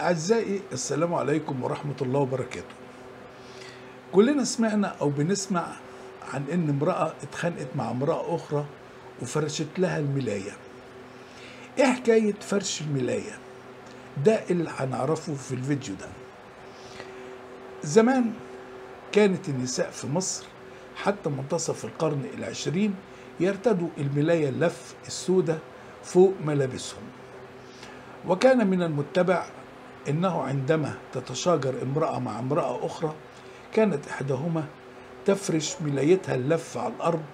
أعزائي، السلام عليكم ورحمة الله وبركاته. كلنا سمعنا أو بنسمع عن إن امرأة اتخانقت مع امرأة أخرى وفرشت لها الملاية. إيه حكاية فرش الملاية؟ ده اللي هنعرفه في الفيديو ده. زمان كانت النساء في مصر حتى منتصف القرن العشرين يرتدوا الملاية اللف السوداء فوق ملابسهم، وكان من المتبع إنه عندما تتشاجر امرأة مع امرأة أخرى كانت إحداهما تفرش ملايتها اللف على الأرض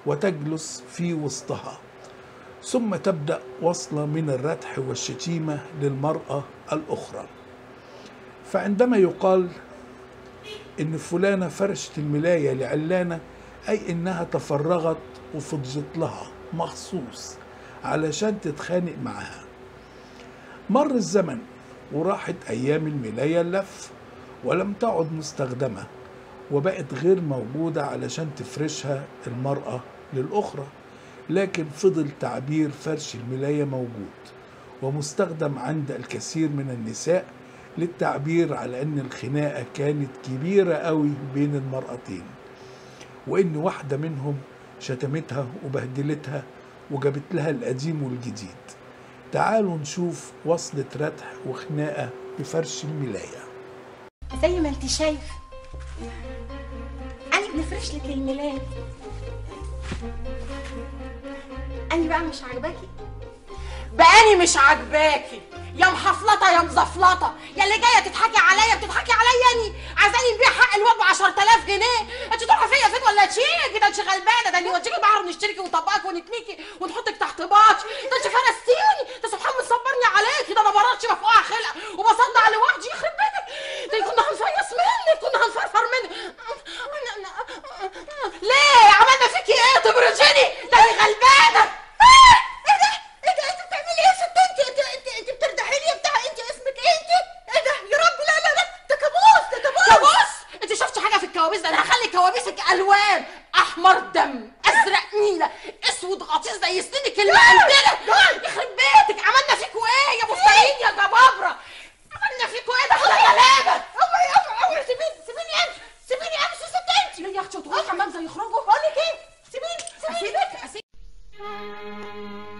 وتجلس في وسطها، ثم تبدأ وصلة من الردح والشتيمة للمرأة الأخرى. فعندما يقال إن فلانة فرشت الملاية لعلانة، أي إنها تفرغت وفضلت لها مخصوص علشان تتخانق معها. مر الزمن وراحت أيام الملاية اللف ولم تعد مستخدمة، وبقت غير موجودة علشان تفرشها المرأة للأخرى، لكن فضل تعبير فرش الملاية موجود ومستخدم عند الكثير من النساء للتعبير على أن الخناقة كانت كبيرة قوي بين المرأتين، وإن واحدة منهم شتمتها وبهدلتها وجابت لها القديم والجديد. تعالوا نشوف وصلة ردح وخناقة بفرش الملاية. زي ما انت شايف أنا بنفرش لك الملاية. أنا بقى مش عاجباكي؟ بقاني مش عاجباكي يا محفلطة يا مزفلطة، يا اللي جاية تضحكي عليا بتضحكي عليا. أني عايزاني نبيع حق الواد ب 10000 جنيه؟ انت تروحي فيا فين ولا تشيكي؟ ده انت غلبانة، ده اللي يوديكي البحر ونشتركي ونطبقك ونتنيكي ونحطك تحت باطش، ده انت فرستيني، ده سبحان مصبرني عليكي، ده انا براتش مفقوعة خلقة وبصدع لوحدي. يخرب بيتك، ده كنا هنفيص منك، كنا هنفرفر منك. ليه عملنا فيكي ايه؟ تبرجيني؟ ده انا غلبانة. انا هخلي كوابيسك الوان، احمر دم، ازرق نيله، اسود غطيس زي سنينك المقندله. يخرب بيتك، عملنا فيكوا ايه يا مفترين يا جبابره؟ عملنا فيكوا ايه؟ ده احنا غلابة. اوعي سيبيني، سيبيني امشي، سيبيني امشي ست انت. ليه يا اختي؟ وتروحي الحمام زي يخرجوا؟ بقول لك ايه، سيبيني سيبيني. اسيبك اسيبك.